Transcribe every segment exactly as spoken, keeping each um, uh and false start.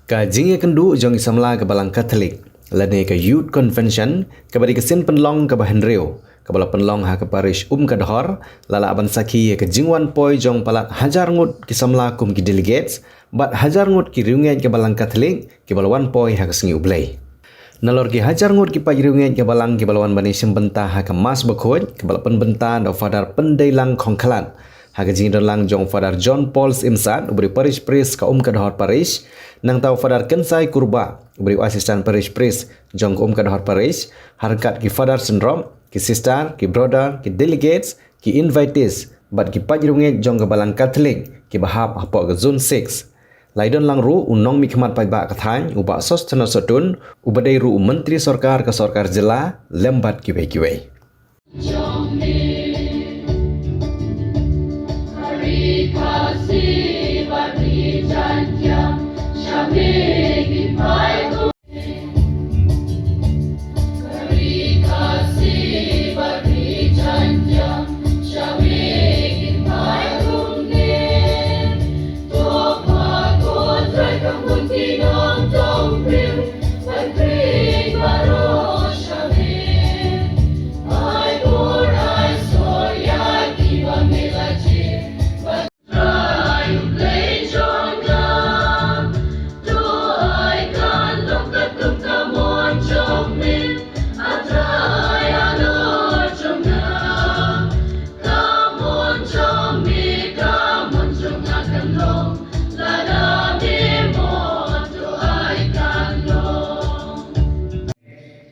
Ka jingïakynduh jong ki samla ka Balang Katholik lane ka Youth Convention kaba dei ka sien pynlong kaba hynriew kaba la pynlong ha ka parish Umkadhor, la lah ban sakhi ïa ka jingwan poi jong palat hajar ngut ki samla kum ki delegates bad hajar ngut ki riewngeit ka Balang Katholik kiba la wan poi ha ka sngi U Blei. Nalor ki hajar ngut ki paid riewngeit ka Balang kiba la wan ban ïashim bynta ha ka Mass bakhuid kaba la pynbynta da u Father Pyndeilang Khongkhlad, ha ka jingdon lang jong u Father John Paul Syiemsat uba dei u parish priest ka Umkadhor parish, nangta u Father Kynsai Kurbah uba dei u assistant parish priest jong ka Umkadhor parish, ha ryngkat ki father synrop, ki sister, ki brother, ki delegates, ki invitees bad ki paid riewngeit jong ka Balang Katholik kiba hap hapoh ka Zone six. La ïadon lang ruh u nongmihkhmat paidbah ka thaiñ u Bah Sosthenes Sohtun uba dei ruh u Myntri Sorkar ka Sorkar Jylla lem bad kiwei kiwei.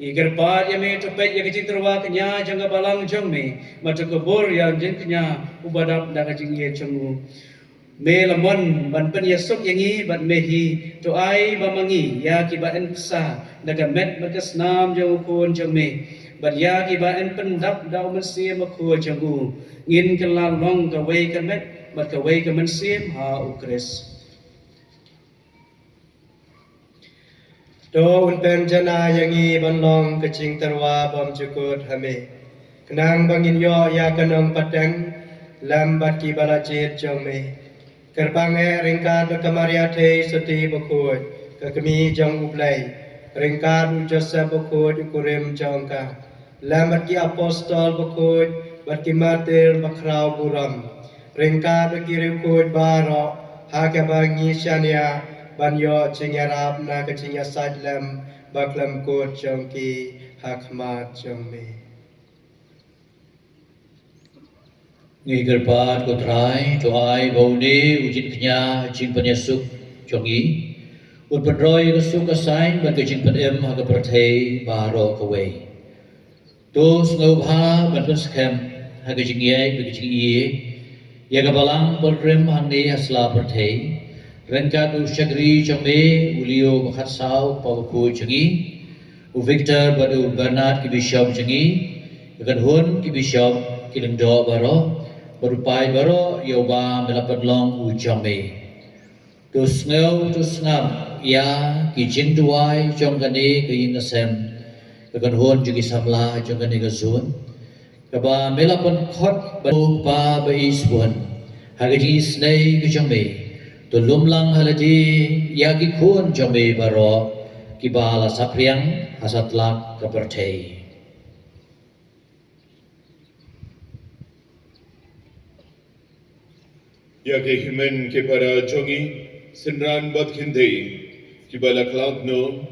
Ngi kyrpad ïa me to peit ïa ka jingtyrwa kñia jong ka balang jong me, bad to kyrkhu ïa u jingkñia uba dap da ka jingïeit jong u. Me la mon ban pynïasuk ïa ngi bad me hi, to ai ba ma ngi ïa kiba yn pynsa da ka met bad ka snam jong u Khun jong me, bad ïa kiba yn pyndap da u Mynsiem Bakhuid jong u, ngin kylla long kawei ka met bad kawei ka mynsiem ha u Khrist. To un pynjanai ïa ngi ban long ka jingtyrwa bymjukut ha me, khnang ba ngin ïoh ïa ka nongpateng lem bad kiba la jied jong me. Kyrpang eh ryngkat bad ka Maria Theisotti Bakhuid, ka Kmie jong U Blei, ryngkat u Joseph Bakhuid u kurim jong ka, lem bad ki apostol bakhuid bad ki martir bakhraw burom, ryngkat bad ki riewkhuid baroh, ha kaba ngi shaniah ban ïoh jingïarap na ka jingïasaid lem bakhlem kut jong ki ha khmat jong me. Ngi kyrpad ko Trai, to ai ba une u jingkñia jingpynïasuk jong ngi un pynroi ka suk ka saiñ bad ka jingpynim ha ka pyrthei baroh kawei. To sngewbha ban pynskhem ha ka jingïeit bad ka jingïeit ïa ka balang pilgrim hangne ha sla pyrthei, ryngkat u shakri jong me u Leo ba khatsaw, pa bakhuid jong ngi, u Victor bad u Bernard ki bishop jong ngi, ka kynhun ki bishop, ki lyngdoh baroh, bad u paid baroh ïa uba me la pynlong u jong me. To sngew, to sngap ïa ki jingduwai jong kane ka ïing ka sem, ka kynhun jong ki samla jong kane ka zone, kaba me la pynkhot bad u Kpa ba isbun ha ka jingisynei ka jong me. To lum lang ha lade ïa ki khun jong me baroh kiba la saphriang ha satlak ka pyrthei. Ïa ki hynmen ki para jong ngi, synran bad kynthei kiba la khlad noh,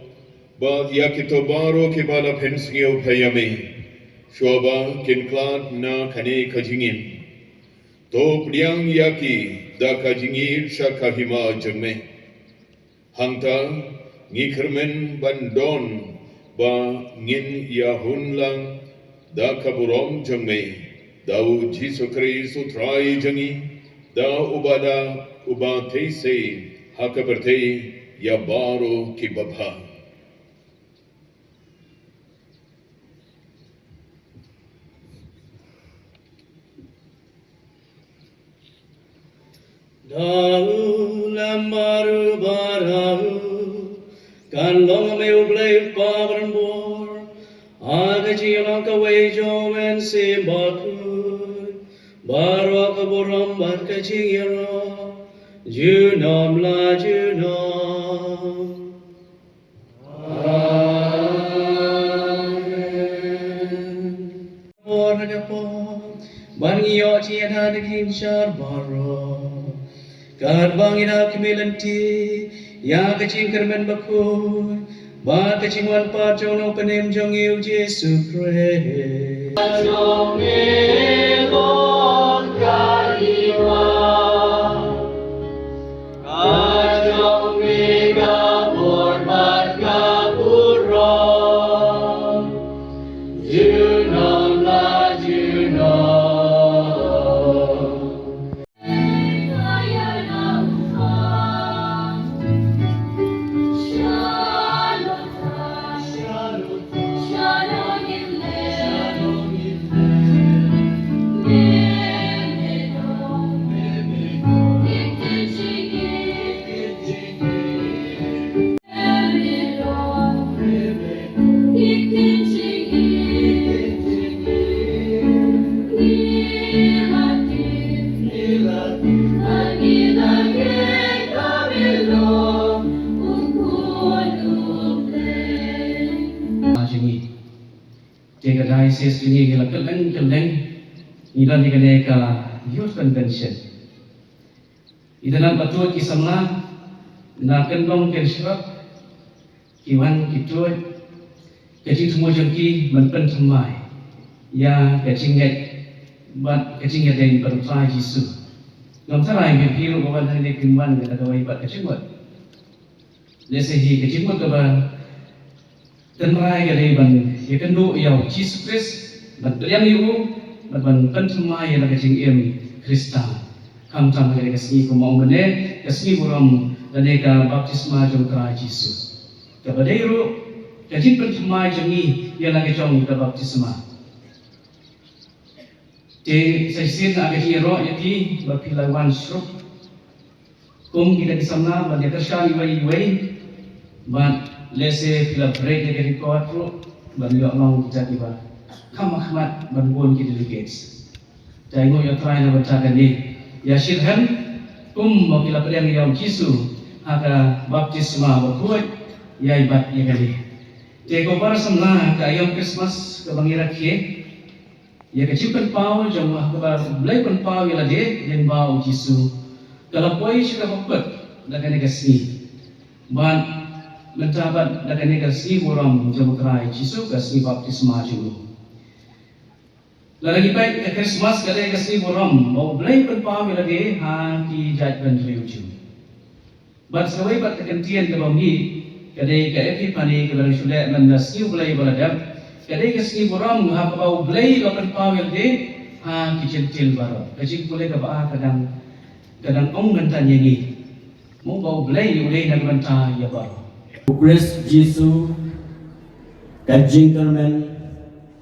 bad ïa kito baroh kiba la pynsngewbha ïa me, shuwa ba kin khlad na kane ka jingim, to pdiang ïa ki da ka jingïeit sha ka hima jong me. Hangta ngi kyrmen ban don ba ngin ïahun lang da ka burom jong me, da u Jisu Khrist u Trai jong ngi, da uba da uba thei sei ha ka pyrthei ïa baroh ki babha. Da u lem bad u baroh kan long me u Blei u Kpa ba donbor, ha ka jingïalang kawei jong u Mynsiem Bakhuid, baroh ka burom bad ka jingïaroh junom la junom. Ban ngi ïoh jingïada na ki jingshar baroh. Katba ngi da khmih lynti ïa ka jingkyrmen bakhuid bad ka jingwan pat jong u Nongpynim jong ngi u Jisu Khrist. Jong ngi long ka iwa. Ka jong ngi ka bor bad ka burom. Junom la junom. Jong ngi. Te ka diocese jong ngi ngi la kylleng kylleng ngi don ïa kane ka Youth Convention. Itynnad ba tuid ki samla na kyndong kynshrep ki wan ki tuid ka jingthmu jong ki ban pynthymmai ïa ka jingngeit bad ka jingïadei bad U Trai Jisu. Ngam tharai ngi phi ruh ba wan hangne phin wan da kawei pat ka jingmut. Lehse hi ka jingmut kaba tynrai ka dei ban ïakynduh ïa u Jisu Khrist, ban pdiang ïa u, bad ban pynthymmai ïa la ka jingim Khristan. Khamtam ha kane ka sngi kumba ong mynne, ka sngi burom lane ka baptisma jong u Trai Jisu. Kaba dei ruh ka jingpynthymmai jong ngi ïa la ka jong ka baptisma. Te sa shisien nga ka jingïaroh ïa phi ba phi la wan shuh kum kita ki samla ban ïa kyrshan iwei iwei. Bad lehse phi la break ïa ka record ruh ban ïoh long kita kiba kham khmat ban bun ki delegates. Te ai nguh ïa U Trai na bynta kane. Ïa shitrhem kum ba phi la pdiang ïa u Jisu ha ka baptisma bakhuid, ïa i bat ïa kane. Te ko para samla, ka aïom Christmas kaba ngi rakhe ïa ka jingpynpaw jong U Blei, pynpaw ïa lade lyngba u Jisu, ka la poi sha kaba kut da kane ka sngi. Bad mynta bad da kane ka sngi burom jong U Trai Jisu, ka sngi baptisma jong u. Lada ngi peit, ka Christmas ka dei ka sngi burom ba U Blei pynpaw ïa lade ha ki jaitbynriew jong u. Bad sa kawei pat ka kyntien kaba mih ka dei ka Epiphany kaba dang shu leh mynta, sngi U Blei ba la dep. Ka dei ka sngi burom ha kaba U Blei u la pynpaw ïa lade ha ki Jentil baroh. Ka jingpule kaba ar ka dang, ka dang ong mynta ïa ngi, mo, ba U Blei u dei na ka bynta ïa baroh. U Khrist Jisu, ka jingkyrmen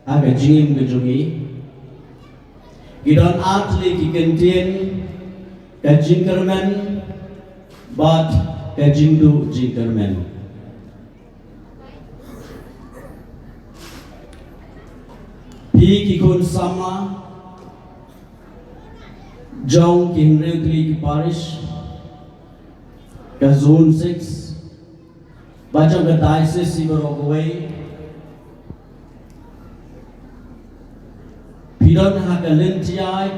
ha ka jingim ka jong ngi. Ki don ar tylli ki kyntien, ka jingkyrmen bad ka jingduh jingkyrmen. Phi ki khun samla jong ki hynriew tylli ki parish ka Zone six, ba jong ka diocese baroh kawei. Phi don ha ka lynti ïaid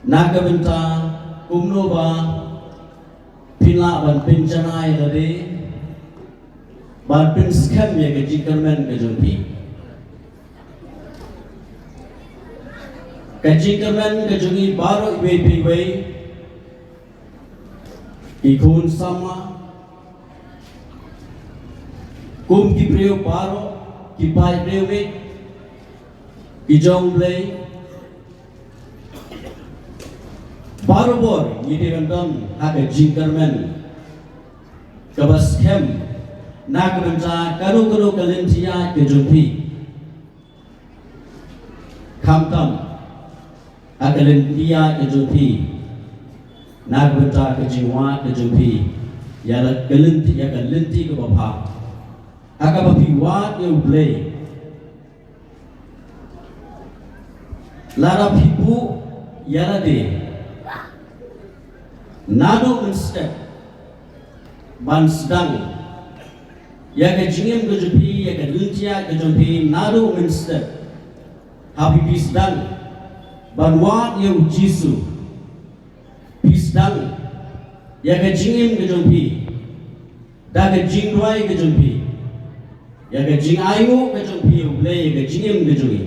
na ka bynta kumno ba phin lah ban pynjanai lade, ban pynskhem ïa ka jingkyrmen ka jong phi. Ka jingkyrmen ka jong ngi baroh iwei pa iwei, ki khun samla, kum ki briew baroh, ki paidbah, ki jong U Blei, barabor ngi dei ban don ha ka jingkyrmen kaba skhem na ka bynta kano kano ka lynti ïaid ka jong phi. Khamtam ha ka lynti ïaid ka jong phi, na ka bynta ka jingwad ka jong phi ïa la ka lynti, ïa ka lynti kaba bha, ha kaba phi wad ïa U Blei. Lada phi buh ïa lade naduh mynstep ban sdang ïa ka jingim ka jong phi, ïa ka lynti ïaid ka jong phi naduh mynstep, ha phi phi sdang ban wad ïa u Jisu. Phi sdang ïa ka jingim ka jong phi da ka jingduwai ka jong phi, ïa ka jingainguh ka jong phi ïa U Blei, ïa ka jingim ka jong ngi,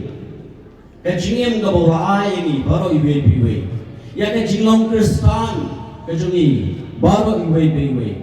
ka jingim kaba u la ai ïa ngi baroh iwei pa iwei, ïa ka jinglong Khristan ka jong ngi baroh iwei pa iwei.